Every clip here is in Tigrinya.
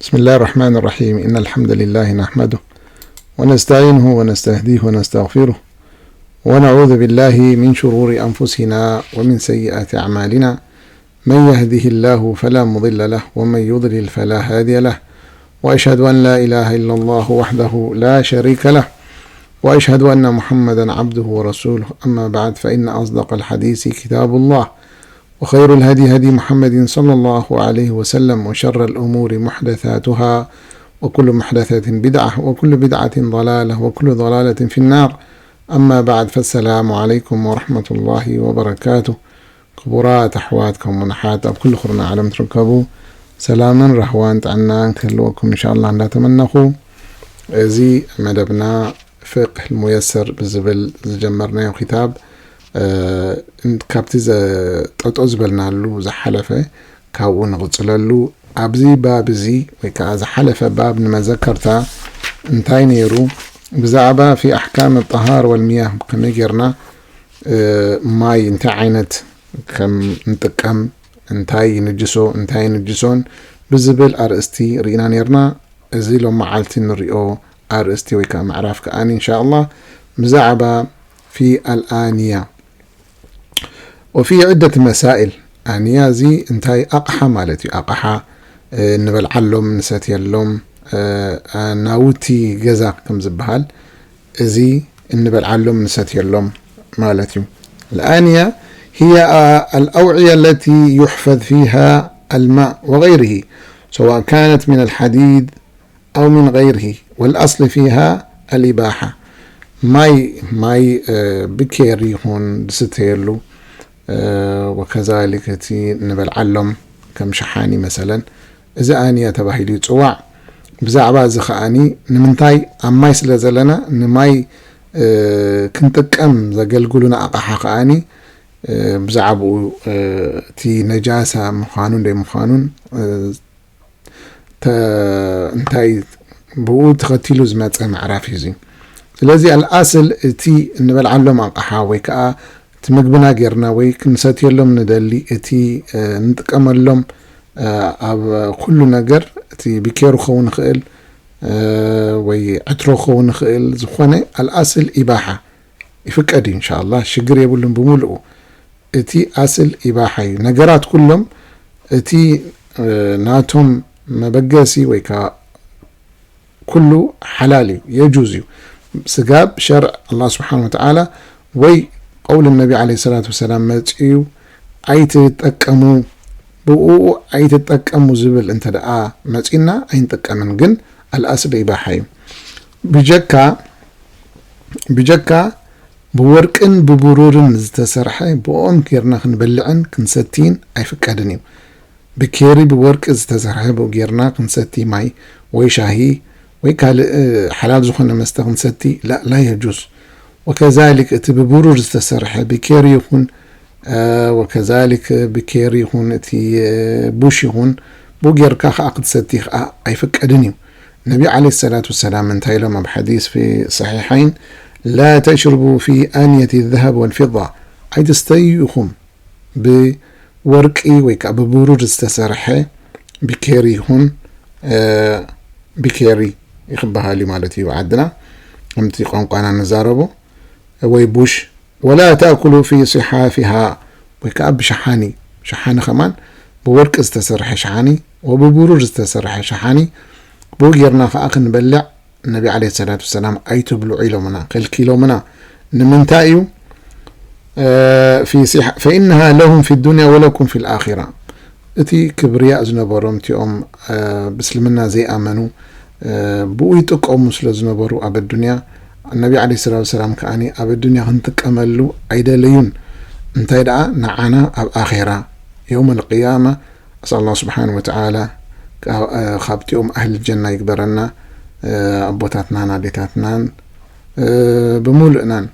بسم الله الرحمن الرحيم. إن الحمد لله نحمده ونستعينه ونستهديه ونستغفره، ونعوذ بالله من شرور أنفسنا ومن سيئات أعمالنا. من يهده الله فلا مضل له، ومن يضلل فلا هادي له. وأشهد أن لا إله إلا الله وحده لا شريك له، وأشهد أن محمدا عبده ورسوله. أما بعد، فإن أصدق الحديث كتاب الله، وخير الهدي هدي محمد صلى الله عليه وسلم، وشر الأمور محدثاتها، وكل محدثة بدعة، وكل بدعة ضلالة، وكل ضلالة في النار. أما بعد، فالسلام عليكم ورحمة الله وبركاته. ክቡራት ኣሕዋት ከምኡውን ኣሓት ኣብ ኩሉ ኩርናዕ ዓለም ትርከቡ፣ ሰላምን ራህዋን ጥዕናን ክህልወኩም እንሻላ እንዳተመነኹ፣ እዚ መደብና ፍቅህ ሙየሰር ብዝብል ዝጀመርናዮ ክታብ፣ እ፣ ካብቲ ዘ-፣ ጠጦ ዝበልናሉ ዝሓለፈ ካብኡ ንቕጽለሉ። ኣብዚ ባብ እዚ ወይ ከዓ ዝሓለፈ ባብ ንመዘከርታ እንታይ ነይሩ? ብዛዕባ ፊ ኣሕካም ጠሃር ወልሚያህ ከመይ ጌርና፣ እ፣ ማይ እንታይ ዓይነት ከም ንጥቀም፣ እንታይ ይንጅሶ፣ እንታይ ይንጅሶን ብዝብል ኣርእስቲ ርኢና ነይርና። እዚ ሎም መዓልቲ ንሪኦ ኣርእስቲ ወይ ከዓ ምዕራፍ ከኣኒ እንሻኣላህ ብዛዕባ ፊ ኣልኣንያ ወፊ ዕደት መሳኢል። ኣንያ እዚ እንታይ ኣቕሓ ማለት እዩ። ኣቕሓ፣ እ፣ እንበልዓሎም፣ ንሰትየሎም፣ እ፣ ናውቲ ገዛ ከም ዝበሃል፣ እዚ እንበልዓሎም፣ ንሰትየሎም ማለት እዩ። الآنية هي الأوعية التي يحفظ فيها الماء وغيره، سواء كانت من الحديد أو من غيره، والأصل فيها الإباحة. ማይ፣ ማይ፣ እ፣ ብኬሪ ይኹን ዝስተየሉ፣ እ፣ ወከዛሊክ እቲ ንበልዓሎም ከም ሸሓኒ መሰለን፣ እዚ ኣንያ ተባሂሉ ይጽዋዕ። ብዛዕባ እዚ ከኣኒ ንምንታይ ኣብ ማይ ስለ ዘለና ንማይ፣ እ፣ ክንጥቀም ዘገልግሉና ኣቕሓ ከኣኒ፣ እ፣ ብዛዕባኡ፣ እ፣ እቲ ነጃሳ ምዃኑን ዘይምዃኑን፣ እ፣ ተ-፣ እንታይ ብኡ ተኸቲሉ ዝመጸ ምዕራፍ እዩ እዚ። ስለዚ ኣልኣስል እቲ እንበልዓሎም ኣቕሓ ወይ ከዓ እቲ ምግብና ጌርና ወይ ክንሰትየሎም ንደሊ እቲ፣ እ፣ ንጥቀመሎም፣ እ፣ ኣብ ኩሉ ነገር እቲ ቢኬሩ ክኸውን ይኽእል፣ እ፣ ወይ ዕትሮ ክኸውን ይኽእል፣ ዝኾነ ኣልኣስል ኢባሓ ይፍቀድ እዩ። እንሻላ ሽግር የብሉን ብምሉኡ። እቲ ኣስል ኢባሓ እዩ። ነገራት ኩሎም እቲ፣ እ፣ ናቶም መበገሲ ወይ ከዓ ኩሉ ሓላል እዩ፣ የጁዝ እዩ። ስጋ ብሸርዕ ኣላህ ስብሓን ወተዓላ ወይ ቀውል ነቢ ዓለይሂ ሰላቱ ወሰላም መፂኡ ኣይትጠቀሙ፣ ብኡ ኣይትጠቀሙ ዝብል እንተ ደኣ መፂና ኣይንጥቀምን። ግን ኣልኣስል ኢባሓ እዩ። ብጀካ፣ ብጀካ ብወርቅን ብብሩርን ዝተሰርሐ ብኦም ጌርና ክንበልዕን ክንሰትይን ኣይፍቀድን እዩ። ብኬሪ ብወርቂ ዝተሰርሐ ብኡ ጌርና ክንሰቲ ማይ ወይ ሻሂ ወይ ካልእ፣ እ፣ ሓላል ዝኾነ መስተ ክንሰቲ ላ፣ ላ የጁዝ። ወከዛሊክ እቲ ብብሩር ዝተሰርሐ ብኬሪ ይኹን፣ እ፣ ወከዛሊክ ብኬሪ ይኹን እቲ፣ እ፣ ቡሽ ይኹን ብኡ ጌርካ ኸዓ ክትሰቲ ኸዓ ኣይፍቀድን እዩ። ነቢ ዓለይሂ ሰላቱ ወሰላም እንታይ ኢሎም ኣብ ሓዲስ ፊ ሰሒሐይን፣ ላ ተሽርቡ ፊ ኣንየት ዘሀብ ወልፊዳ፣ ኣይትስተዩ ኢኹም ብወርቂ ወይ ከዓ ብብሩር ዝተሰርሐ ቢኬሪ ይኹን፣ እ፣ ቢኬሪ ይክበሃል እዩ ማለት እዩ ዓድና፣ ከምቲ ቋንቋና ንዛረቦ፣ ወይ ቡሽ፣ ወላ ተእኩሉ ፊ ሲሓፊሃ፣ ወይ ከዓ ብሸሓኒ፣ ሸሓኒ ከማን ብወርቂ ዝተሰርሐ ሸሓኒ ወብብሩር ዝተሰርሐ ሸሓኒ ብኡ ጌርና ከዓ ክንበልዕ ነቢ ዓለይሂ ሰላቱ ወሰላም ኣይትብልዑ ኢሎምና፣ ከልኪሎምና። ንምንታይ እዩ? እ፣ ፊ ሲሕ-፣ ፈኢነሃ ለሁም ፊ ዱንያ ወለኩም ፊ ልኣኺራ። እቲ ክብርያእ ዝነበሮም እቲኦም፣ እ፣ ብእስልምና ዘይኣመኑ፣ እ፣ ብኡ ይጥቀሙ ስለ ዝነበሩ ኣብ ኣዱንያ፣ ነቢ ዓለይሂ ሰላቱ ወሰላም ከኣኒ ኣብ ኣዱንያ ክንጥቀመሉ ኣይደለዩን። እንታይ ደኣ ንዓና ኣብ ኣኼራ የውም ኣልቅያማ ኣስኣል ኣላህ ስብሓን ወተዓላ ካ-፣ እ፣ ካብቲኦም ኣህሊ ጀና ይግበረና። እ፣ ኣቦታትናን ኣዴታትናን፣ እ፣ ብምሉእናን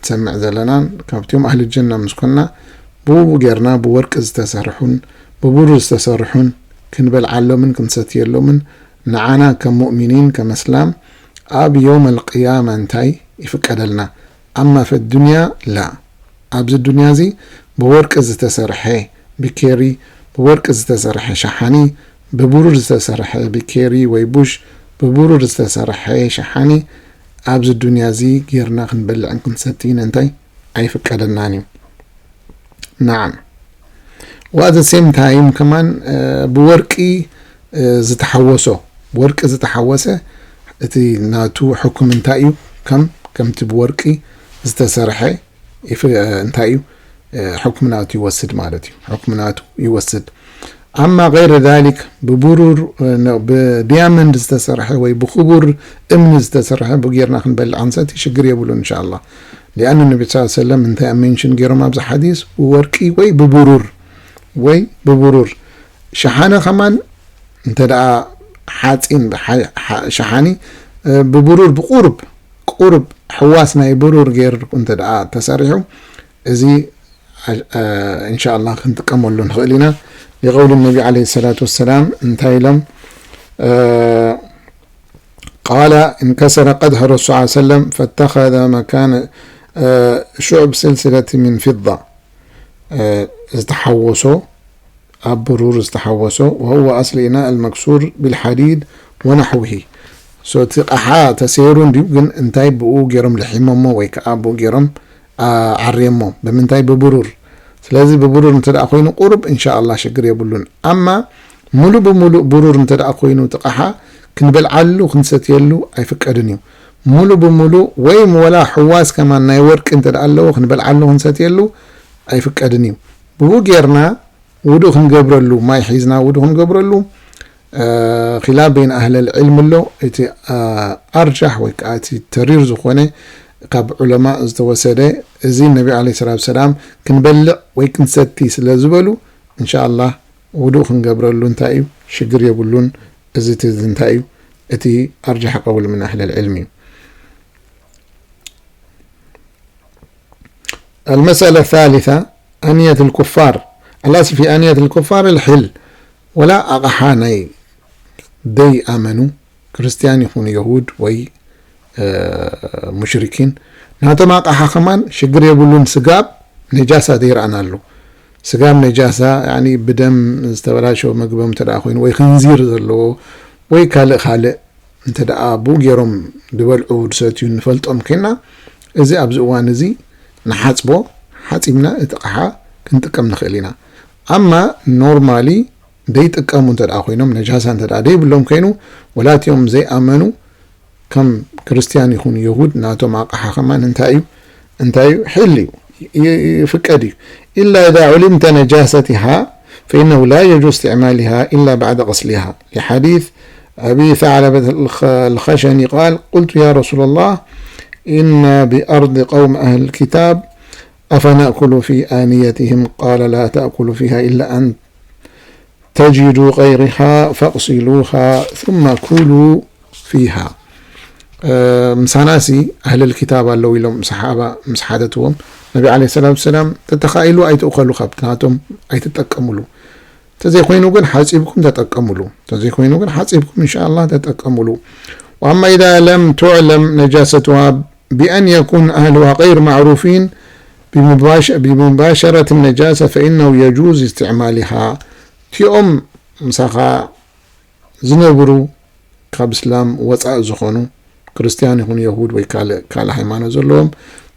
ንሰምዕ ዘለናን ካብቲኦም ኣህሊ ጀና ምስ ኮንና፣ ብኡ ጌርና ብወርቂ ዝተሰርሑን ብብሩር ዝተሰርሑን ክንበልዓሎምን ክንሰትየሎምን ንዓና ከም ሙእሚኒን ከም ኣስላም ኣብ የውም ኣልቅያማ እንታይ ይፍቀደልና? ኣማ ፈ ዱንያ ላ። ኣብዚ ዱንያ እዚ ብወርቂ ዝተሰርሐ ብኬሪ፣ ብወርቂ ዝተሰርሐ ሸሓኒ፣ ብብሩር ዝተሰርሐ፣ ብኬሪ ወይ ቡሽ ብብሩር ዝተሰርሐ ሸሓኒ ኣብዚ ዱንያ እዚ ጌርና ክንበልዕን ክንሰትይን እንታይ ኣይፍቀደናን እዩ። ናዓም። At the same time ከማን ብወርቂ ዝተሓወሶ፣ ብወርቂ ዝተሓወሰ እቲ ናቱ ሕኩም እንታይ እዩ? ከም ከምቲ ብወርቂ ዝተሰርሐ እንታይ እዩ? ሕኩም ናቱ ይወስድ ማለት እዩ። ሕኩም ናቱ ይወስድ። ኣማ غير ذلك ብብሩር ብዲያመንድ ዝተሰርሐ ወይ ብክቡር እምኒ ዝተሰርሐ ብጌርና ክንበልዕ ክንሰቲ ሽግር የብሉን እንሻላ። ሊኣኑ ነቢ ስ ሰለም እንታይ ኣብ ሜንሽን ገይሮም ኣብዚ ሓዲስ? ብወርቂ ወይ ብብሩር ወይ ብብሩር። ሸሓነ ከማን እንተ ደኣ ሓፂን ሸሓኒ ብብሩር ብቁሩብ ቁሩብ ሕዋስ ናይ ብሩር ገይሩ እንተ ደኣ ተሰሪሑ እዚ እንሻላ ክንጥቀመሉ ንኽእል ኢና። لقول النبي عليه الصلاة والسلام እንታይ ኢሎም? قال انكسر قدح الرسول صلى الله عليه وسلم فاتخذ مكان شعب سلسلة من فضة ዝተሓወሶ ኣብ ብሩር ዝተሓወሶ وهو أصل إناء المكسور بالحديد ونحوه። So እቲ ቃሓ ተሰይሩ እንዲዩ ግን እንታይ ብኡ ገይሮም ልሒሞሞ ወይ ከዓ ብኡ ገይሮም ዓርየሞ ብምንታይ ብብሩር። ስለዚ ብብሩር እንተ ደኣ ኮይኑ ቁሩብ እንሻላ ሽግር የብሉን። ኣማ ሙሉእ ብሙሉእ ብሩር እንተ ደኣ ኮይኑ እቲ ቃሓ ክንበልዓሉ ክንሰትየሉ ኣይፍቀድን እዩ። ሙሉእ ብሙሉእ ወይ ወላ ሕዋስ ከማን ናይ ወርቂ እንተ ደኣ ኣለዎ ክንበልዓሉ ክንሰትየሉ ኣይፍቀድን እዩ። ብኡ ጌርና ውዱእ ክንገብረሉ ማይ ሒዝና ውዱእ ክንገብረሉ ኺላፍ በይን ኣህለል ዕልም ኣሎ። እቲ ኣርጃሕ ወይ ከዓ እቲ ተሪር ዝኾነ ካብ ዑለማ ዝተወሰደ እዚ ነቢ ዓለይሂ ሰላቱ ሰላም ክንበልዕ ወይ ክንሰቲ ስለ ዝበሉ እንሻላ ውዱእ ክንገብረሉ እንታይ እዩ ሽግር የብሉን። እዚ እቲ እንታይ እዩ እቲ ኣርጃሕ ቀውል ምን ኣህለል ዕልም እዩ። المسألة الثالثة أنية الكفار. الأصل في أنية الكفار الحل. ولا ኣቕሓ ናይ ደይ ኣመኑ ክርስቲያን ይኹኑ የሁድ ወይ ሙሽሪኪን ናቶም ኣቕሓ ከማን ሽግር የብሉን። ስጋብ ነጃሳ ዘይረኣናሉ ስጋብ ነጃሳ ብደም ዝተበላሸወ ምግቦም እንተ ኮይኑ ወይ ክንዚር ዘለዎ ወይ ካልእ ካልእ እንተ ደኣ ብኡ ገይሮም ዝበልዑ ዝሰትዩ ንፈልጦም ኮይና እዚ ኣብዚ እዋን እዚ ንሓፅቦ ሓፂብና እቲ ቃሓ ክንጥቀም ንኽእል ኢና። ኣማ ኖርማሊ ደይጥቀሙ እንተ ደኣ ኮይኖም ነጃሳ እንተ ደኣ ደይብሎም ኮይኑ ወላቲኦም ዘይኣመኑ ከም ክርስትያን ይኹኑ የሁድ ናቶም ኣቕሓ ከማን እንታይ እዩ እንታይ እዩ ሕል እዩ ይፍቀድ እዩ። إلا إذا علمت نجاستها فإنه لا يجوز استعمالها إلا بعد غسلها لحديث أبي ثعلبة الخشني قال قلت يا رسول الله إنا بأرض قوم أهل الكتاب أفنأكل في آنيتهم قال لا تأكل فيها إلا أن تجدوا غيرها فاغسلوها ثم كلوا فيها. ምሳናሲ ኣህለል ኪታብ ኣለዉ ኢሎም ሰሓባ ምስ ሓተትዎም ነቢ ዓለይሂ ሰላቱ ሰላም ተተኻኢሉ ኣይትእኸሉ ካብቲ ናቶም ኣይትጠቀምሉ። ተዘይኮይኑ ግን ሓፂብኩም ተጠቀምሉ። ተዘይኮይኑ ግን ሓፂብኩም እንሻላ ተጠቀምሉ። وأما إذا لم تعلم نجاستها بأن يكون أهلها غير معروفين بمباشرة النجاسة فإنه يجوز استعمالها. እቲኦም ምሳኻ ዝነብሩ ካብ እስላም ወፃእ ዝኾኑ ክርስትያን ይኹኑ የሁድ ወይ ካልእ ካልእ ሃይማኖት ዘለዎም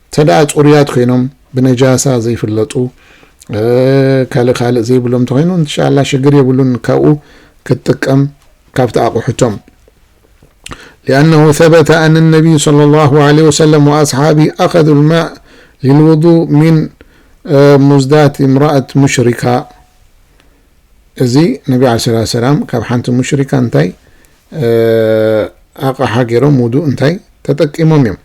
እንተ ደኣ ፅሩያት ኮይኖም ብነጃሳ ዘይፍለጡ ካልእ ካልእ ዘይብሎም እንተኮይኑ እንሻላ ሽግር የብሉን ካብኡ ክትጥቀም ካብቲ ኣቑሑቶም። لأنه ثبت أن النبي صلى الله عليه وسلم وأصحابه أخذوا الماء للوضوء من مزدات امرأة مشركة. እዚ ነቢ ዓለይሂ ሰላቱ ሰላም ካብ ሓንቲ ሙሽሪካ እንታይ ኣቕሓ ገይሮም ውዱእ እንታይ ተጠቂሞም እዮም።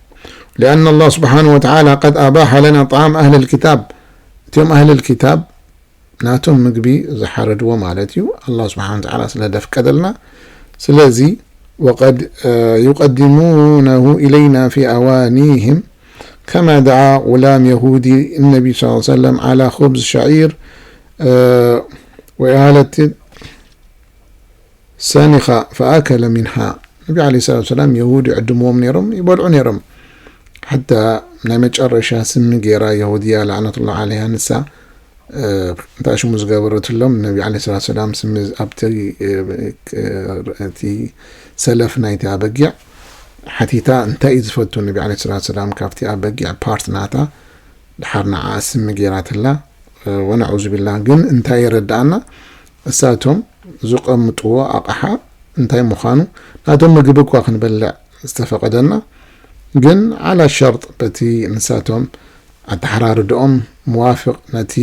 لأن الله سبحانه وتعالى قد أباح لنا طعام أهل الكتاب እቲኦም ኣህለል ኪታብ ናቶም ምግቢ ዝሓረድዎ ማለት እዩ ኣላህ ስብሓን ወተዓላ ስለ ደፍቀደልና። ስለዚ وقد يقدمونه إلينا في أوانيهم كما دعا غلام يهودي النبي صلى الله عليه وسلم على خبز شعير وآلة سنخة فأكل منها. ነቢ ዓለይሂ ሰላቱ ሰላም የሁድ ይዕድምዎም ነይሮም ይበልዑ ነይሮም። ሓታ ናይ መጨረሻ ስሚ ገይራ የሁድያ ላዕነቱላህ ዓለይሃ ንሳ እንታይ ሽሙ ዝገበረትሎም ነቢ ዓለይሂ ሰላቱ ሰላም ስሚ ኣብቲ እቲ ሰለፍ ናይቲ ኣበጊዕ ሓቲታ እንታይ እዩ ዝፈቱ ነቢ ዓለይሂ ሰላቱ ሰላም ካብቲ ኣበጊዕ ፓርት ናታ ድሓር ንዓ ስሚ ገይራትላ። ወነዑዙ ቢላህ ግን እንታይ የረድኣና? እሳቶም ዝቐምጥዎ ኣቕሓ እንታይ ምዃኑ ናቶም ምግቢ እኳ ክንበልዕ ዝተፈቐደና ግን ዓላ ሸርጥ በቲ ንሳቶም ኣተሓራርድኦም ምዋፍቕ ነቲ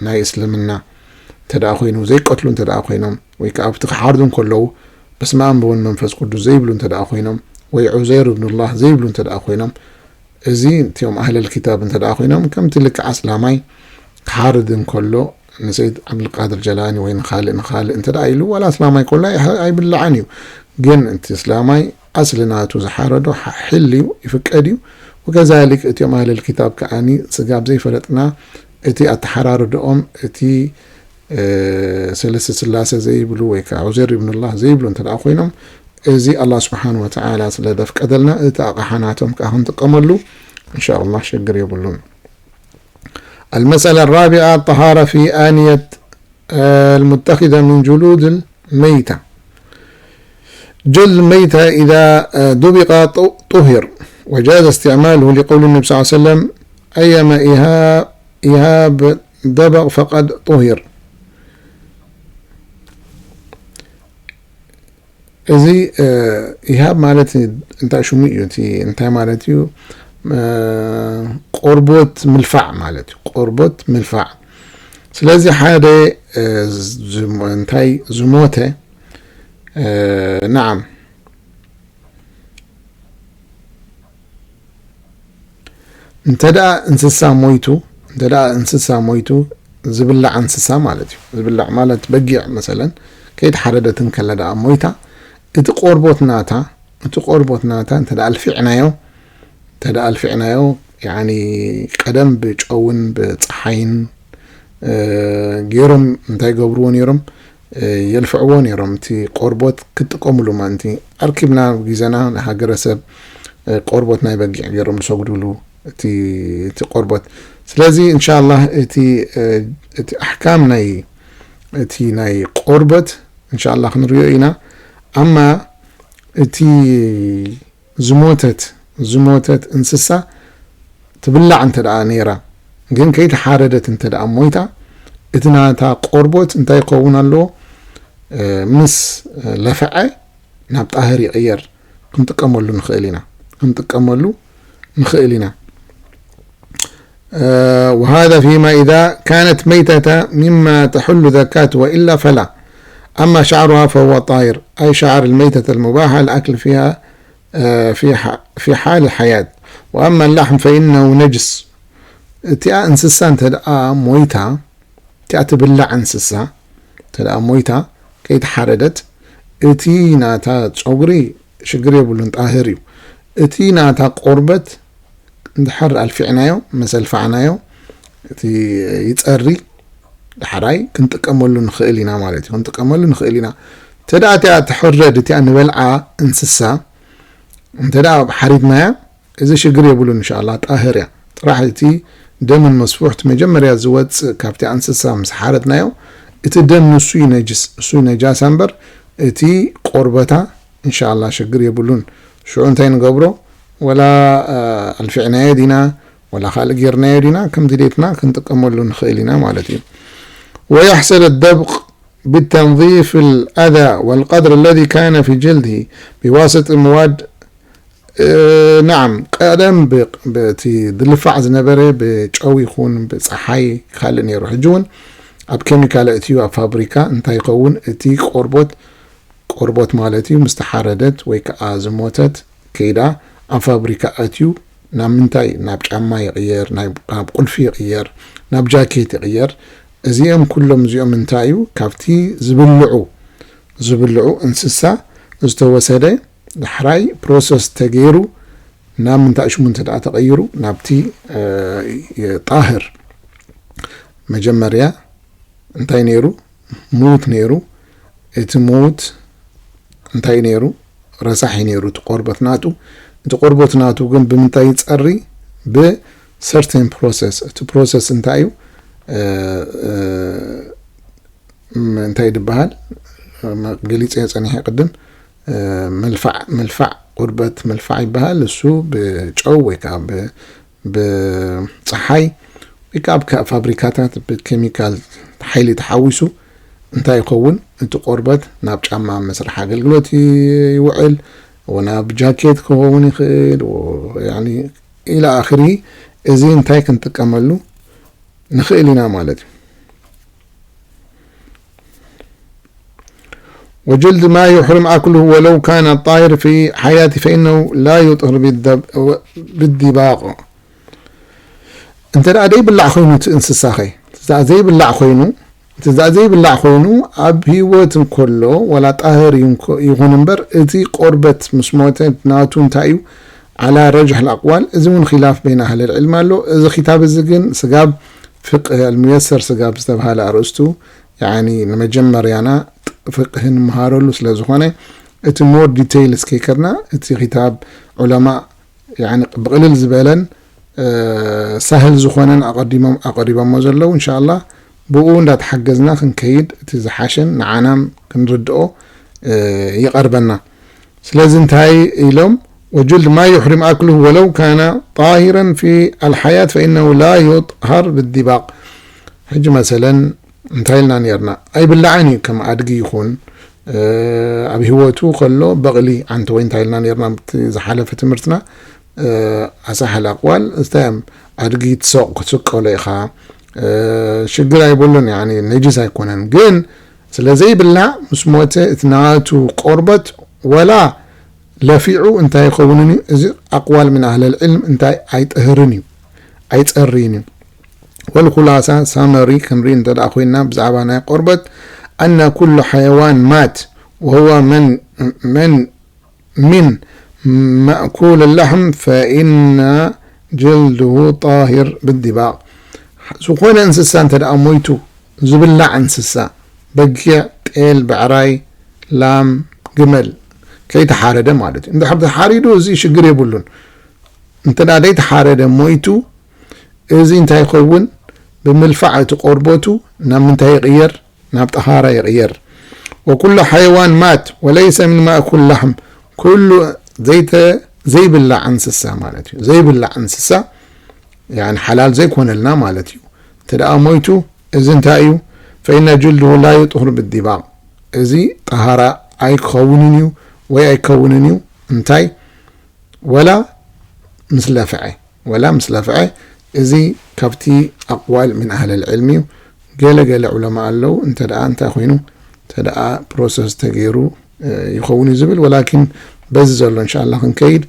ናይ እስልምና እንተ ደኣ ኮይኑ ዘይቀትሉ እንተ ደኣ ኮይኖም ወይ ከዓ ኣብቲ ክሓርዱ እንከለዉ በስመ ኣብ ወወልድ መንፈስ ቅዱስ ዘይብሉ እንተ ደኣ ኮይኖም ወይ ዑዘይር እብኑላህ ዘይብሉ እንተ ደኣ ኮይኖም እዚ እቲኦም ኣህለል ኪታብ እንተ ደኣ ኮይኖም ከምቲ ልክዕ ኣስላማይ ክሓርድ እንከሎ ንሰይድ ዓብድልቃድር ጀላኒ ወይ ንኻልእ ንኻልእ እንተ ደኣ ኢሉ ዋላ ኣስላማይ ኮላ ኣይብልዓን እዩ። ግን እቲ እስላማይ ኣስሊ ናቱ ዝሓረዶ ሓሕል እዩ ይፍቀድ እዩ። ወከዛሊክ እቲኦም ኣህለል ኪታብ ከኣኒ ስጋብ ዘይፈለጥና እቲ ኣተሓራርድኦም እቲ ሰለስተ ስላሴ ዘይብሉ ወይ ከዓ ዑዘር ይብኑላህ ዘይብሉ እንተ ደኣ ኮይኖም እዚ ኣላህ ስብሓን ወተዓላ ስለ ዘፍቀደልና እቲ ኣቕሓ ናቶም ከዓ ክንጥቀመሉ እንሻ ኣላህ ሽግር የብሉን። المسألة الرابعة الطهارة في آنية المتخذة من جلود الميتة. جلد الميتة إذا دبغ طهر وجاز استعماله لقول النبي صلى الله عليه وسلم أيما إهاب دبغ فقد طهر. እዚ ኢሃብ ማለት እንታይ ሽሙ እዩ? እቲ እንታይ ማለት እዩ? ቆርቦት ምልፋዕ ማለት እዩ። ቆርቦት ምልፋዕ። ስለዚ ሓደ እንታይ ዝሞተ ናዓም እንተ ደኣ እንስሳ ሞይቱ እንተ ደኣ እንስሳ ሞይቱ ዝብላዕ እንስሳ ማለት እዩ። ዝብላዕ ማለት በጊዕ መሰለን ከይተሓረደት እንከላ ደኣ ሞይታ እቲ ቆርቦት ናታ እቲ ቆርቦት ናታ እንተ ደኣ ኣልፊዕናዮ እንተ ደኣ ኣልፊዕናዮ ያኒ ቀደም ብጨውን ብፀሓይን ገይሮም እንታይ ገብርዎ ነይሮም የልፍዕዎ ነይሮም። እቲ ቆርቦት ክጥቀሙሉ ማለት ኣርኪብና ግዜና ንሃገረሰብ ቆርቦት ናይ በጊዕ ገይሮም ዝሰግዱሉ እቲ ቆርቦት። ስለዚ እንሻላህ እቲ ኣሕካም ናይ እቲ ናይ ቆርቦት እንሻላህ ክንሪኦ ኢና። ኣማ እቲ ዝሞተት ዝሞተት እንስሳ ትብላዕ እንተ ደኣ ነይራ ግን ከይተሓረደት እንተ ደኣ ሞይታ እቲ ናታ ቆርቦት እንታይ ክኸውን ኣለዎ? ምስ ለፈዐ ናብ ጣህር ይቕየር ክንጥቀመሉ ንኽእል ኢና ክንጥቀመሉ ንኽእል ኢና። وهذا فيما إذا كانت ميتة مما تحل ذكاته وإلا فلا. أما شعرها فهو طاهر أي شعر الميتة المباح الأكل فيها في في حال الحياة. وأما اللحم فإنه نجس. እቲኣ እንስሳ እንተ ደኣ ሞይታ እቲኣ ትብላዕ እንስሳ እንተ ደኣ ሞይታ ከይተሓረደት እቲ ናታ ፀጉሪ ሽግር የብሉን ጣህር እዩ። እቲ ናታ ቆርበት እንድሕር ኣልፊዕናዮ መሰልፋዕናዮ እቲ ይፀሪ ዳሕራይ ክንጥቀመሉ ንኽእል ኢና ማለት እዩ። ክንጥቀመሉ ንኽእል ኢና። እንተ ደኣ እቲኣ ትሕረድ እቲኣ ንበልዓ እንስሳ እንተ ደኣ ሓሪድናያ እዚ ሽግር የብሉን እንሻላ ጣህር እያ። ጥራሕ እቲ ደምን መስፉሕ እቲ መጀመርያ ዝወፅእ ካብቲ ኣንስሳ ምስ ሓረድናዮ እቲ ደም ንሱ እዩ ነጅስ እሱ ነጃሳ እምበር እቲ ቆርበታ እንሻላ ሽግር የብሉን። ሽዑ እንታይ ንገብሮ ወላ ኣልፊዕናዮ ዲና ወላ ካልእ ጌርናዮ ዲና ከም ድሌትና ክንጥቀመሉ ንኽእል ኢና ማለት እዩ። ويحصل الدبغ بالتنظيف الأذى والقدر الذي كان في جلده بواسطة مواد نعم ቀደም በቲ ድልፋዕ ዝነበረ ብጨው ይኹን ብፀሓይ ካልእ ነይሩ ሕጂ እውን ኣብ ኬሚካል እትዩ ኣብ ፋብሪካ እንታይ ይኸውን እቲ ቆርቦት ቆርቦት ማለት እዩ ምስ ተሓረደት ወይ ከዓ ዝሞተት ከይዳ ኣብ ፋብሪካ ኣትዩ ናብ ምንታይ ናብ ጫማ ይቕየር ናብ ቁልፊ ይቕየር ናብ ጃኬት ይቕየር። እዚኦም ኩሎም እዚኦም እንታይ እዩ ካብቲ ዝብልዑ ዝብልዑ እንስሳ ዝተወሰደ ዳሕራይ ፕሮሰስ ተገይሩ ናብ ምንታይ ሽሙ እንተ ደኣ ተቐይሩ ናብቲ ጣህር መጀመርያ እንታይ ነይሩ ሙት ነይሩ። እቲ ሙት እንታይ ነይሩ ረሳሕ እዩ ነይሩ እቲ ቆርበት ናቱ። እቲ ቆርበት ናቱ ግን ብምንታይ ይፀሪ ብ certain process እቲ ፕሮሰስ እንታይ እዩ እ፣ እ፣ ም-፣ እንታይ ድበሃል? መ-፣ ገሊጸ ጸኒሐ ቅድም። እ፣ መልፋዕ፣ መልፋዕ፣ ቁርበት መልፋዕ ይበሃል። እሱ ብጨው ወይ ከዓ ብ-፣ ብጸሓይ ወይ ከዓ ኣብ ካ-፣ ፋብሪካታት ብኬሚካል ሓይሊ ተሓዊሱ እንታይ ይኸውን? እቲ ቆርበት ናብ ጫማ መስርሒ ኣገልግሎት ይ-፣ ይውዕል፣ ወ-፣ ናብ ጃኬት ክኸውን ይኽእል፣ ወ-፣ ያኒ ኢላ ኣኽሪ። እዚ እንታይ ክንጥቀመሉ ንኽእል ኢና ማለት እዩ። وجلد ما يحرم أكله ولو كان طاهر في حياته فإنه لا يطهر بالدب-، بالدباغ. እንተ ደኣ ዘይብላዕ ኮይኑ እቲ እንስሳኸ? እቲ ደኣ ዘይብላዕ ኮይኑ፣ እቲ ደኣ ዘይብላዕ ኮይኑ ኣብ ህይወት እንከሎ ወላ ጣህር ይንኮ-፣ ይኹን እምበር እቲ ቆርበት ምስ ሞተ ናቱ እንታይ እዩ? على رجح الأقوال፣ እዚ እውን ኺላፍ በይን ኣህል ልዕልም ኣሎ። እዚ ኺታብ እዚ ግን ስጋብ ፍቅህ ኣልሙየሰር ስጋብ ዝተብሃለ ኣርእስቱ፣ ያኒ ንመጀመርያና ፍቅህ ንምሃረሉ ስለ ዝኾነ፣ እቲ ሞር ዲቴይል እስከይከድና፣ እቲ ኺታብ ዑለማ ያኒ ብቕልል ዝበለን፣ እ፣ ሳህል ዝኾነን ኣቐዲሞም፣ ኣቐሪቦሞ ዘለዉ፣ እንሻላ ብኡ እንዳተሓገዝና ክንከይድ እቲ ዝሓሸን ንዓናም ክንርድኦ፣ እ፣ ይቐርበና። ስለዚ እንታይ ኢሎም? وجلد ما يحرم أكله ولو كان طاهرا في الحياة فإنه لا يطهر بالدباغ። ሕጂ መሰለን እንታይ ኢልና ነርና? ኣይብላዕን እዩ፣ ከም ኣድጊ ይኹን፣ እ፣ ኣብ ህይወቱ ከሎ በቕሊ ዓንተ ወይ እንታይ ኢልና ነርና? ኣብቲ ዝሓለፈ ትምህርትና፣ እ፣ ኣሳሕል ኣቕዋል፣ እንታይ እዮም? ኣድጊ ትሰቕ-፣ ክትስቀሎ ኢኻ፣ እ፣ ሽግር ኣይብሉን፣ ያኒ ነጅስ ኣይኮነን። ግን ስለ ዘይብላዕ ምስ ሞተ እቲ ናቱ ቆርበት ወላ ለፊዑ እንታይ ይኸውንን እዩ? እዚ ኣቕዋል ምን ኣህለል ዕልም እንታይ ኣይጥህርን እዩ፣ ኣይጸርይን እዩ። ወልኹላሳ ሳመሪ ክንርኢ እንተ ደኣ ኮይንና ብዛዕባ ናይ ቆርበት፣ أن كل حيوان مات وهو من، من، من مأكول اللحم فإن جلده طاهر بالدباغ። ዝኾነ እንስሳ እንተ ደኣ ሞይቱ፣ ዝብላዕ እንስሳ፣ በጊዕ፣ ጤል፣ ብዕራይ፣ ላም፣ ግመል፣ ከይተሓረደ ማለት እዩ። እንድሕር ተሓሪዱ እዚ ሽግር የብሉን። እንተ ደኣ ዘይተሓረደ ሞይቱ፣ እዚ እንታይ ይኸውን? ብምልፋዕ እቲ ቆርበቱ ናብ ምንታይ ይቕየር? ናብ ጠሃራ ይቕየር። وكل حيوان مات وليس من مأكول اللحم، ኩሉ ዘይተ-፣ ዘይብላዕ እንስሳ ማለት እዩ። ዘይብላዕ እንስሳ፣ ያኒ ሓላል ዘይኮነልና ማለት እዩ። እንተ ደኣ ሞይቱ፣ እዚ እንታይ እዩ? فإن جلده لا يطهر بالدباغ። እዚ ጠሃራ ኣይክኸውንን እዩ ወይ ኣይከውንን እዩ። እንታይ? ወላ ምስ ለፍዐ፣ ወላ ምስ ለፍዐ፣ እዚ ካብቲ ኣቕዋል ምን ኣህለል ዕልሚ እዩ። ገለ ገለ ዑለማ ኣለዉ፣ እንተ ደኣ እንታይ ኮይኑ፣ እንተ ደኣ ፕሮሰስ ተገይሩ፣ እ፣ ይኸውን እዩ ዝብል፣ ወላኪን በዚ ዘሎ እንሻላ ክንከይድ፣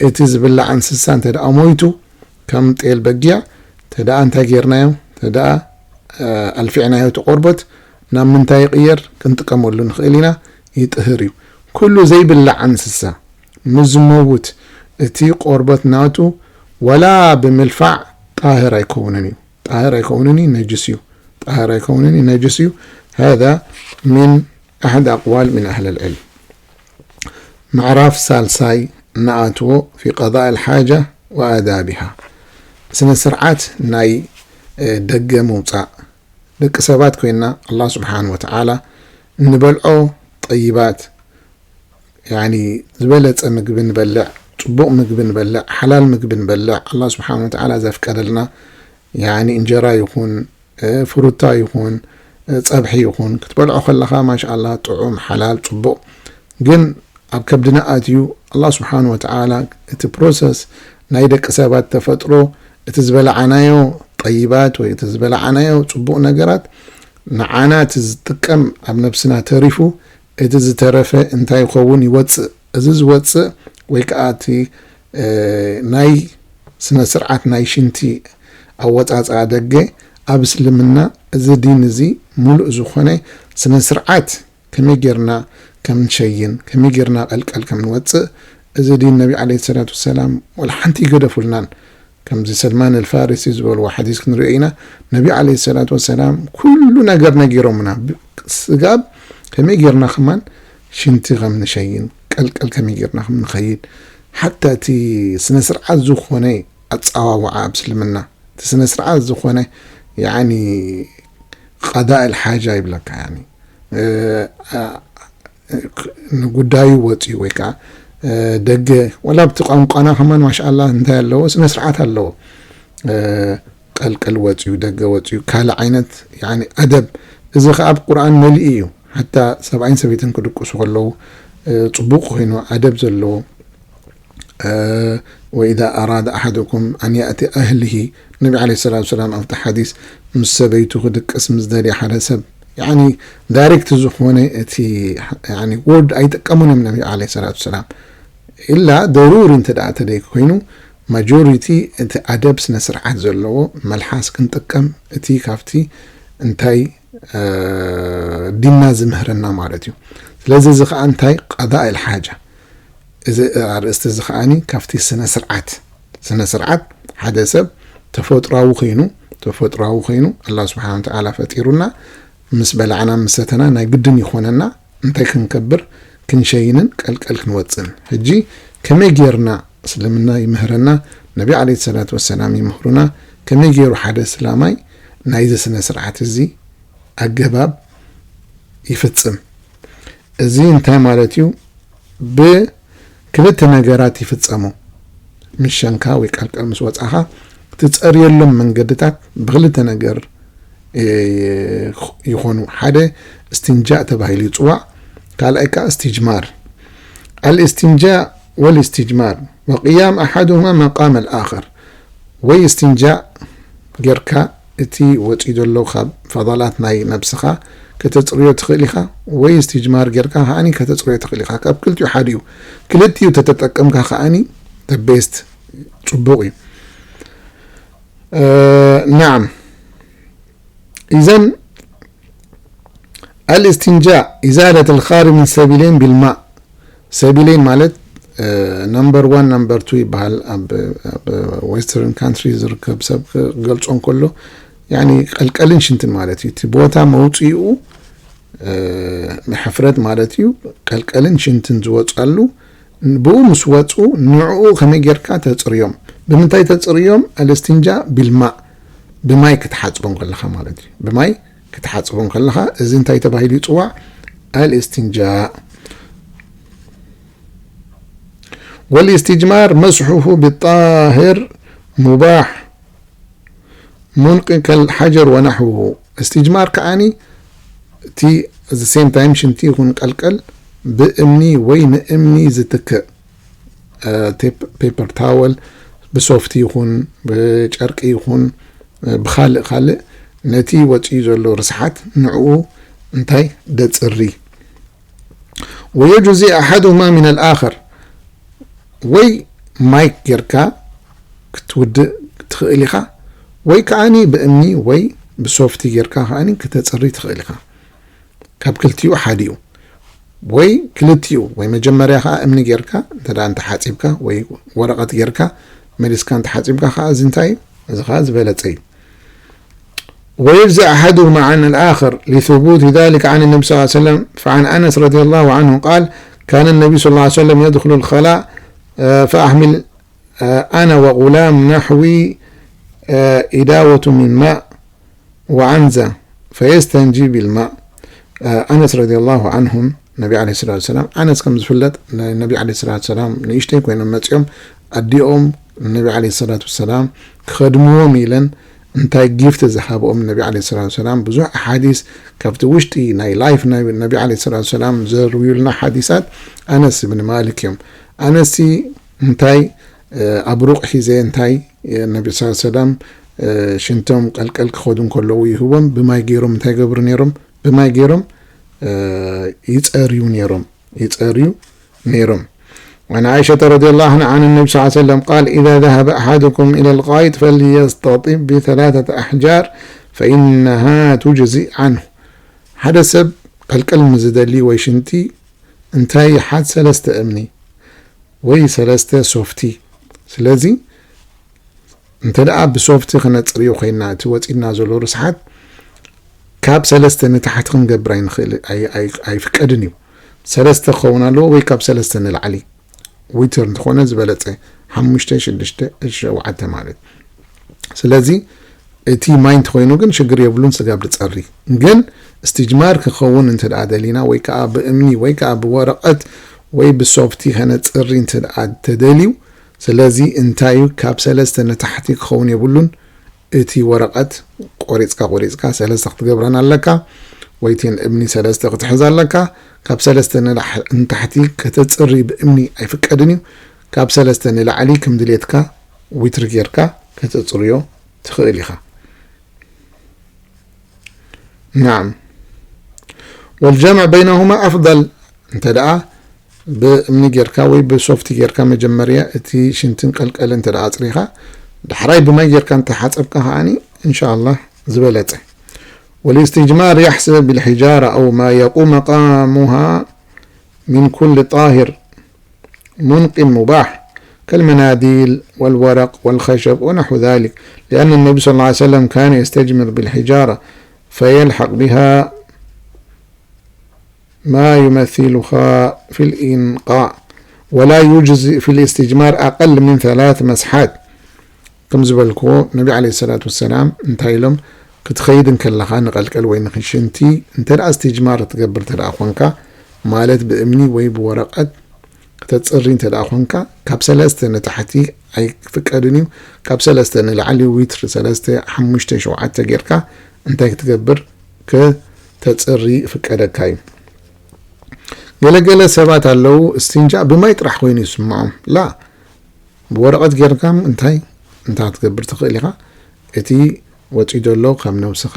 እቲ ዝብላዕ እንስሳ እንተ ደኣ ሞይቱ፣ ከም ጤል በጊዕ፣ እንተ ደኣ እንታይ ጌርናዮ፣ እንተ ደኣ፣ እ፣ ኣልፊዕናዮ እቲ ቆርበት፣ ናብ ምንታይ ይቕየር? ክንጥቀመሉ ንኽእል ኢና፣ ይጥህር እዩ። ኩሉ ዘይብላዕ እንስሳ ምስ ዝመውት፣ እቲ ቆርበት ናቱ ወላ ብምልፋዕ ጣህር ኣይከውንን እዩ። ጣህር ኣይከውንን እዩ፣ ነጅስ እዩ። ጣህር ኣይከውንን እዩ፣ ነጅስ እዩ። هذا من أحد أقوال من أهل العلم። ምዕራፍ ሳልሳይ ንኣትዎ في قضاء الحاجة وآدابها። ስነ ስርዓት ናይ፣ እ፣ ደገ ምውጻእ። ደቂ ሰባት ኮይንና ኣላህ ስብሓን ወተዓላ እንበልዖ ጠይባት፣ ያኒ ዝበለጸ ምግቢ ንበልዕ፣ ጽቡቕ ምግቢ ንበልዕ፣ ሓላል ምግቢ ንበልዕ፣ ኣላህ ስብሓን ወተዓላ ዘፍቀደልና፣ ያኒ እንጀራ ይኹን፣ እ፣ ፍሩታ ይኹን፣ እ፣ ጸብሒ ይኹን፣ ክትበልዖ ከለኻ ማሻኣላህ ጥዑም፣ ሓላል፣ ጽቡቕ። ግን ኣብ ከብድና ኣትዩ ኣላህ ስብሓን ወተዓላ እቲ ፕሮሰስ ናይ ደቂ ሰባት ተፈጥሮ፣ እቲ ዝበላዓናዮ ጠይባት ወይ እቲ ዝበላዓናዮ ጽቡቕ ነገራት ንዓና እቲ ዝጥቀም ኣብ ነብስና ተሪፉ፣ እቲ ዝተረፈ እንታይ ይኸውን? ይወጽእ። እዚ ዝወጽእ ወይ ከኣ እቲ፣ እ፣ ናይ ስነ ስርዓት ናይ ሽንቲ ኣወጻጽኣ ደገ ኣብ እስልምና፣ እዚ ዲን እዚ ምሉእ ዝኾነ ስነ ስርዓት ከመይ ጌርና ከም ንሸይን፣ ከመይ ጌርና ቀልቀል ከም ንወጽእ፣ እዚ ዲን ነቢ ዓለይሂ ሰላቱ ወሰላም ወላ ሓንቲ ይገደፉልናን። ከምዚ ሰልማን ኣልፋሪሲ ዝበልዎ ሓዲስ ክንሪኦ ኢና። ነቢ ዓለይሂ ሰላቱ ወሰላም ኩሉ ነገር ነጊሮምና። ብ-፣ ስጋብ ከመይ ጌርና ከማን ሽንቲ ከም ንሸይን፣ ቀልቀል ከመይ ጌርና ከም ንኸይድ፣ ሓታ እቲ ስነ ስርዓት ዝኾነ ኣጸዋውዓ ኣብ እስልምና፣ እቲ ስነ ስርዓት ዝኾነ ያኒ ቀዳእ ሓጃ ይብለካ። ያኒ ንጉዳዩ ወፅዩ ወይ ከዓ ደገ፣ ወላ ኣብቲ ቋንቋና ከማን ማሻኣላ እንታይ ኣለዎ፣ ስነ ስርዓት ኣለዎ። ቀልቀል ወፅዩ፣ ደገ ወፅዩ፣ ካልእ ዓይነት ያኒ ኣደብ። እዚ ከዓ ኣብ ቁርኣን መሊኡ እዩ። ሓታ ሰብኣይን ሰበይትን ክድቅሱ ከለዉ ፅቡቅ ኮይኑ ኣደብ ዘለዎ። ወኢዛ ኣራደ ኣሓዱኩም ኣን ያእቲ ኣህሊሂ፣ ነቢ ዓለይሂ ሰላቱ ወሰላም ኣብቲ ሓዲስ ምስ ሰበይቱ ክድቅስ ምስ ደልየ ሓደ ሰብ፣ ያኒ ዳይሬክት ዝኾነ እቲ ያኒ ወርድ ኣይጥቀሙን እዮም ነቢ ዓለይሂ ሰላቱ ወሰላም። ኢላ ደሩሪ እንተ ደኣ ተደይ ኮይኑ ማጆሪቲ እቲ ኣደብ ስነ ስርዓት ዘለዎ መልሓስ ክንጥቀም እቲ ካብቲ እንታይ ዲንና ዝምህረና ማለት እዩ። ስለዚ እዚ ከዓ እንታይ ቀዳእ ሓጃ እዚ ኣርእስቲ እዚ ከዓኒ ካብቲ ስነ ስርዓት ስነ ስርዓት ሓደ ሰብ ተፈጥራዊ ኮይኑ ተፈጥራዊ ኮይኑ ኣላህ ስብሓን ወተዓላ ፈጢሩና ምስ በላዕና ምስ ሰተና ናይ ግድን ይኾነና እንታይ ክንከብር ክንሸይንን ቀልቀል ክንወፅን። ሕጂ ከመይ ጌርና እስልምና ይምህረና፣ ነቢ ዓለይሂ ሰላቱ ወሰላም ይምህሩና፣ ከመይ ገይሩ ሓደ እስላማይ ናይዚ ስነ ስርዓት እዚ ኣገባብ ይፍፅም። እዚ እንታይ ማለት እዩ? ብክልተ ነገራት ይፍፀሙ። ምሸንካ ወይ ቀልቀል ምስ ወፃኻ ትፀርየሎም መንገድታት ብክልተ ነገር ይኾኑ። ሓደ እስትንጃእ ተባሂሉ ይፅዋዕ፣ ካልኣይ ከዓ እስትጅማር። ኣልእስትንጃእ ወልእስትጅማር ወቅያም ኣሓዱሁማ መቃም ኣልኣኸር። ወይ እስትንጃእ ጌርካ እቲ ወፂኡ ዘሎ ካብ ፈዳላት ናይ ነብስኻ ከተፅርዮ ትኽእል ኢኻ፣ ወይ እስትጅማር ጌርካ ከዓኒ ከተፅርዮ ትኽእል ኢኻ። ካብ ክልቲኡ ሓዲኡ ክልቲኡ ተተጠቀምካ ከዓኒ ቤስት ፅቡቕ እዩ። ናዓም ኢዘን ኣልእስትንጃእ ኢዛለት ኣልኻሪ ምን ሰቢለይን ቢልማእ። ሰቢለይን ማለት ነምበር ዋን ነምበር ቱ ይበሃል ኣብ ዌስተርን ካንትሪ ዝርከብ ሰብ ክገልፆ እንከሎ ያኒ ቀልቀልን ሽንትን ማለት እዩ። እቲ ቦታ መውፅኡ ሕፍረት ማለት እዩ። ቀልቀልን ሽንትን ዝወፃሉ ብኡ ምስ ወፁ ንዕኡ ከመይ ጌርካ ተፅርዮም? ብምንታይ ተፅርዮም? ኣልእስትንጃእ ቢልማእ ብማይ ክትሓፅቦም ከለኻ ማለት እዩ። ብማይ ክትሓፅቦም ከለኻ እዚ እንታይ ተባሂሉ ይፅዋዕ? ኣልእስትንጃእ። ወልእስትጅማር መስሑሁ ብጣህር ሙባሕ ሙንቂ ከልሓጀር ወናሕውሁ። እስትጅማር ከዓኒ እቲ the same time ሽንቲ ይኹን ቀልቀል ብእምኒ ወይ ንእምኒ ዝትክእ ፔፐር ታወል ብሶፍቲ ይኹን ብጨርቂ ይኹን ብኻልእ ካልእ ነቲ ወፂኡ ዘሎ ርስሓት ንዕኡ እንታይ ደፅሪ። ወየጁዚ ኣሓዱሁማ ሚን ኣልኣኸር። ወይ ማይክ ጌርካ ክትውድእ ትኽእል ኢኻ፣ ወይ ከዓኒ ብእምኒ ወይ ብሶፍቲ ጌርካ ከዓኒ ክተፅሪ ትኽእል ኢኻ። ካብ ክልቲኡ ሓዲኡ። ወይ ክልቲኡ፣ ወይ መጀመርያ ከዓ እምኒ ጌርካ እንተ ደኣ እንተሓፂብካ ወይ ወረቐት ጌርካ መሊስካ እንተሓፂብካ ከዓ እዚ እንታይ እዩ? እዚ ከዓ ዝበለፀ እዩ። ويجزئ أحدهما عن الآخر لثبوت ذلك عن النبي صلى الله عليه وسلم، فعن أنس رضي الله عنه قال: كان النبي صلى الله عليه وسلم يدخل الخلاء، آه، فأحمل، آه، أنا وغلام نحوي، آه، إداوة من ماء وعنزة فيستنجي بالماء. آه، أنس رضي الله عنهم ነቢ ዓለይሂ ሰላቱ ወሰላም ኣነስ ከም ዝፍለጥ ነቢ ዓለይሂ ሰላቱ ወሰላም ንእሽተይ ኮይኖም መፂኦም ኣዲኦም ነቢ ዓለይሂ ሰላቱ ወሰላም ክኸድምዎም ኢለን እንታይ ጊፍት ዝሃብኦም ነቢ ዓለይሂ ሰላቱ ወሰላም ብዙሕ ኣሓዲስ ካብቲ ውሽጢ ናይ ላይፍ ናይ ነቢ ዓለይሂ ሰላቱ ወሰላም ዘርውዩልና ሓዲሳት ኣነስ ብን ማሊክ እዮም። ኣነሲ እንታይ ኣብሩቕ ሒዘ እንታይ ነቢ ስ ሰላም ሽንቶም ቀልቀል ክኸዱ እንከለዉ ይህቦም ብማይ ገይሮም እንታይ ገብሩ ነይሮም ብማይ ገይሮም ይፀርዩ ነይሮም ይፀርዩ ነይሮም። عن عائشة رضي الله عنها عن النبي صلى الله عليه وسلم قال: إذا ذهب أحدكم إلى الغائط فليستطب بثلاثة أحجار فإنها تجزئ عنه. ሓደ ሰብ ቀልቀል ምዝደሊ ወይ ሽንቲ እንታይ ይሓት ሰለስተ እምኒ ወይ ሰለስተ ሶፍቲ። ስለዚ እንተ ደኣ ብሶፍቲ ክነፅርዮ ኮይና እቲ ወፂና ዘሎ ርስሓት ካብ ሰለስተ ንታሕቲ ክንገብር ኣይንኽእል ኣይፍቀድን እዩ። ሰለስተ ክኸውን ኣለዎ ወይ ካብ ሰለስተ ንላዕሊ ዊትር እንተኾነ ዝበለፀ ሓሙሽተ ሽዱሽተ ሸውዓተ ማለት። ስለዚ እቲ ማይ እንተኾይኑ ግን ሽግር የብሉን፣ ስጋብ ዝጸሪ። ግን እስትጅማር ክኸውን እንተ ደኣ ደሊና፣ ወይ ከኣ ብእምኒ፣ ወይ ከኣ ብወረቐት፣ ወይ ብሶፍቲ ከነጽሪ እንተ ደኣ ተደልዩ፣ ስለዚ እንታይ እዩ፣ ካብ ሰለስተ ንታሕቲ ክኸውን የብሉን። እቲ ወረቐት ቆሪጽካ፣ ቆሪጽካ ሰለስተ ክትገብረን ኣለካ፣ ወይ እተን እምኒ ሰለስተ ክትሕዝ ኣለካ። ካብ ሰለስተ ንላሕ-፣ ንታሕቲ ከተጽሪ ብእምኒ ኣይፍቀድን እዩ። ካብ ሰለስተ ንላዕሊ ከም ድሌትካ ዊትሪ ጌርካ ከተጽርዮ ትኽእል ኢኻ። ናዓም። والجمع بينهما أفضل። እንተ ደኣ ብእምኒ ጌርካ ወይ ብሶፍቲ ጌርካ መጀመርያ እቲ ሽንትን ቀልቀልን እንተ ደኣ ኣጽሪኻ፣ ዳሕራይ ብማይ ጌርካ እንተ ሓጸብካ ከኣኒ፣ እንሻላህ ዝበለጸ። والاستجمار يحصل بالحجارة أو ما يقوم مقامها من كل طاهر منق مباح كالمناديل والورق والخشب ونحو ذلك، لأن النبي صلى الله عليه وسلم كان يستجمر بالحجارة فيلحق بها ما يمثلها في الإنقاء، ولا يجزئ في الاستجمار أقل من ثلاث مسحات. ከም ዝበልክዎ ነቢ ዓለይሂ ሰላቱ ወሰላም እንታይ ኢሎም፣ ክትኸይድ እንከለኻ ንቐልቀል ወይ ንኽሽንቲ እንተ ደኣ እስትጅማር ትገብር እንተ ደኣ ኾንካ፣ ማለት ብእምኒ ወይ ብወረቐት ክተጽሪ እንተ ደኣ ኾንካ፣ ካብ ሰለስተ ንታሕቲ ኣይፍቀድን እዩ። ካብ ሰለስተ ንላዕሊ ዊትር ሰለስተ፣ ሓሙሽተ፣ ሸውዓተ ጌርካ እንታይ ክትገብር፣ ክተጽሪ ይፍቀደካ እዩ። ገለገለ ሰባት ኣለዉ፣ እስትንጃእ ብማይ ጥራሕ ኮይኑ ይስምዖም። ላ፣ ብወረቐት ጌርካ እንታይ እንታይ ክትገብር ትኽእል ኢኻ። እቲ ወጺኡ ዘሎ ካብ ነብስኻ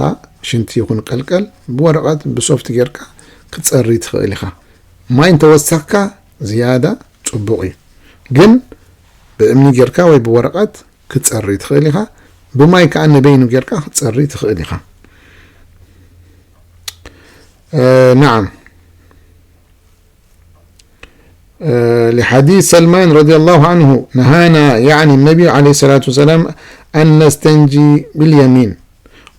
ሽንቲ ይኹን ቀልቀል ብወረቐት ብሶፍት ጌርካ ክትጸሪ ትኽእል ኢኻ። ማይ እንተወሰኽካ ዝያዳ ጽቡቕ እዩ። ግን ብእምኒ ጌርካ ወይ ብወረቐት ክትጸሪ ትኽእል ኢኻ። ብማይ ከኣ ንበይኑ ጌርካ ክትጸሪ ትኽእል ኢኻ። እ፣ ነዓም። እ፣ لحديث سلمان رضي الله عنه نهانا، يعني النبي عليه الصلاة والسلام، أن نستنجي باليمين،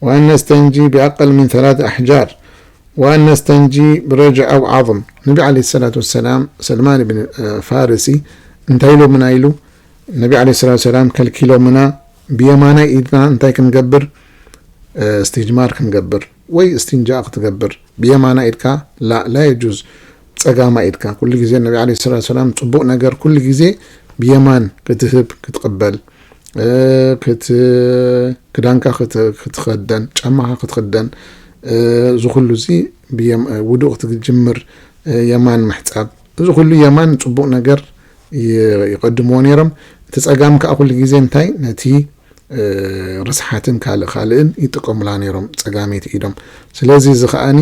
وأن نستنجي بأقل من ثلاث أحجار، وأن نستنجي برجع أو عظم. ነቢ ዓለይሂ ሰላቱ ወሰላም ሰልማን ብን፣ እ፣ ፋርሲ እንታይ ኢሎምና ኢሉ? ነቢ ዓለይሂ ሰላቱ ወሰላም ከልኪሎምና፣ ብየማናይ ኢድና እንታይ ክንገብር? እ፣ እስትጅማር ክንገብር ወይ እስትንጃእ ክትገብር። ብየማናይ ኢድካ ላ፣ ላ የጁዝ። ጸጋማይ ኢድካ ኩሉ ግዜ፣ ነቢ ዓለይሂ ሰላቱ ወሰላም ጽቡቕ ነገር ኩሉ ግዜ ብየማን ክትህብ፣ ክትቕበል፣ እ፣ ክት-፣ ክዳንካ ክት-፣ ክትኸደን፣ ጫማኻ ክትኽደን፣ እ፣ እዚ ኩሉ እዚ ብየም-፣ ውዱእ ክትጅምር፣ እ፣ የማን ምሕጻብ፣ እዚ ኩሉ የማን ጽቡቕ ነገር ይ-፣ ይቐድምዎ ነይሮም። እቲ ጸጋም ከኣ ኩሉ ግዜ እንታይ ነቲ፣ እ፣ ርስሓትን ካልእ ካልእን ይጥቀሙላ ነይሮም ጸጋመይቲ ኢዶም። ስለዚ እዚ ከኣኒ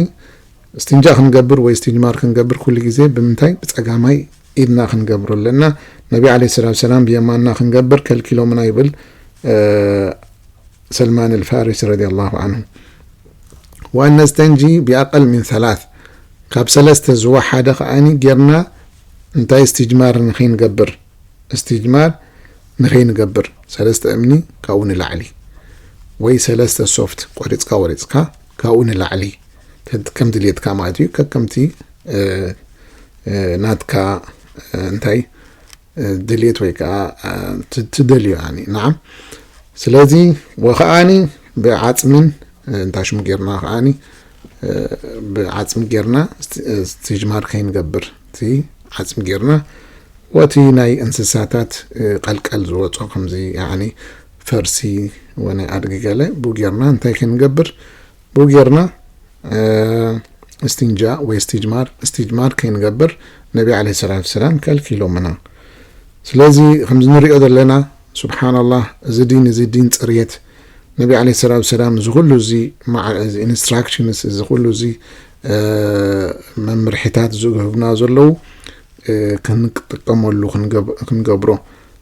እስትንጃ ክንገብር ወይ እስትጅማር ክንገብር ኩሉ ግዜ ብምንታይ? ብጸጋማይ ኢድና ክንገብሮ ኣለና። ነቢ ዓለይሂ ሰላቱ ወሰላም ብየማንና ክንገብር ከልኪሎምና ይብል፣ እ፣ ሰልማን ኣልፋሪሲ ረዲየላሁ ዓንሁ። وأن نستنجي بأقل من ثلاث። ካብ ሰለስተ ዝወሓደ ከኣኒ ጌርና እንታይ እስትጅማር ንኸይንገብር፣ እስትጅማር ንኸይንገብር፣ ሰለስተ እምኒ ካብኡ ንላዕሊ ወይ ሰለስተ ሶፍት ቆሪጽካ ወሪጽካ ካብኡ ንላዕሊ፣ ከ-፣ ከም ድልየትካ ማለት እዩ። ከከምቲ፣ እ፣ እ፣ ናትካ፣ እ፣ እንታይ፣ እ፣ ድልየት ወይ ከኣ፣ እ፣ ት-፣ ትደልዮ፣ ያኒ፣ ነዓም። ስለዚ ወኸኣኒ ብዓጽምን፣ እ፣ እንታሽሙ ጌርና ከኣኒ፣ እ፣ ብዓጽሚ ጌርና ስቲ-፣ እ፣ እስትጅማር ከይንገብር፣ እቲ ዓጽሚ ጌርና፣ ወቲ ናይ እንስሳታት፣ እ፣ ቀልቀል ዝወጾ ከምዚ፣ ያኒ፣ ፈርሲ ወናይ ኣድጊ ገለ፣ ብኡ ጌርና እንታይ ከይንገብር፣ ብኡ ጌርና፣ እ፣ እስትንጃ ወይ እስትጅማር፣ እስትጅማር ከይንገብር ነቢ ዓለይሂ ሰላቱ ወሰላም ከልኪሎምና። ስለዚ ከምዚ ንሪኦ ዘለና፣ ሱብሓነላህ፣ እዚ ዲን፣ እዚ ዲን ጽርየት፣ ነቢ ዓለይሂ ሰላቱ ወሰላም እዚ ኩሉ እዚ ማዕ-፣ እዚ ኢንስትራክሽንስ፣ እዚ ኩሉ እዚ፣ እ፣ መምርሒታት ዝህቡና ዘለዉ፣ እ፣ ክንጥቀመሉ ክንገብ-፣ ክንገብሮ።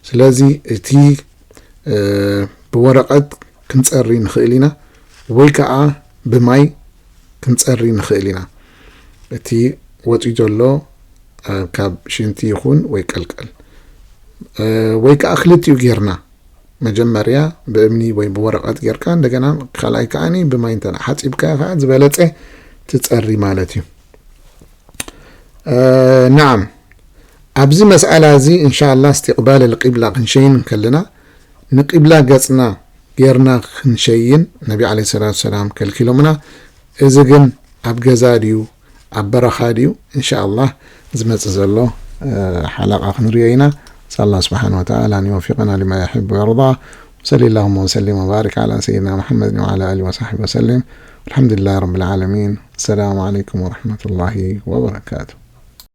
ስለዚ እቲ፣ እ፣ ብወረቐት ክንጸሪ ንኽእል ኢና፣ ወይ ከኣ ብማይ ክንጸሪ ንኽእል ኢና። እቲ ወጺኡ ዘሎ፣ እ፣ ካብ ሽንቲ ይኹን ወይ ቀልቀል፣ እ፣ ወይ ከኣ ክልቲኡ ጌርና፣ መጀመርያ ብእምኒ ወይ ብወረቐት ጌርካ፣ እንደገና ካልኣይ ከኣኒ ብማይ እንተ ሓጺብካዮ ከኣ ዝበለጸ ትጸሪ ማለት እዩ። እ፣ ነዓም፣ ኣብዚ መስኣላ እዚ እንሻላ እስትቕባል ልቂብላ ክንሸይን እንከለና፣ ንቂብላ ገጽና ጌርና ክንሸይን ነቢ ዓለይሂ ሰላቱ ሰላም ከልኪሎምና። እዚ ግን ኣብ ገዛ ድዩ ኣብ በረኻ ድዩ? እንሻ ኣላህ ዝመጽእ ዘሎ ሓለቓ ክንሪኦ ኢና። نسأل الله سبحانه وتعالى أن يوفقنا لما يحب ويرضى. وصلى اللهم وسلم وبارك على سيدنا محمد وعلى آله وصحبه وسلم. والحمد لله رب العالمين. السلام عليكم ورحمة الله وبركاته.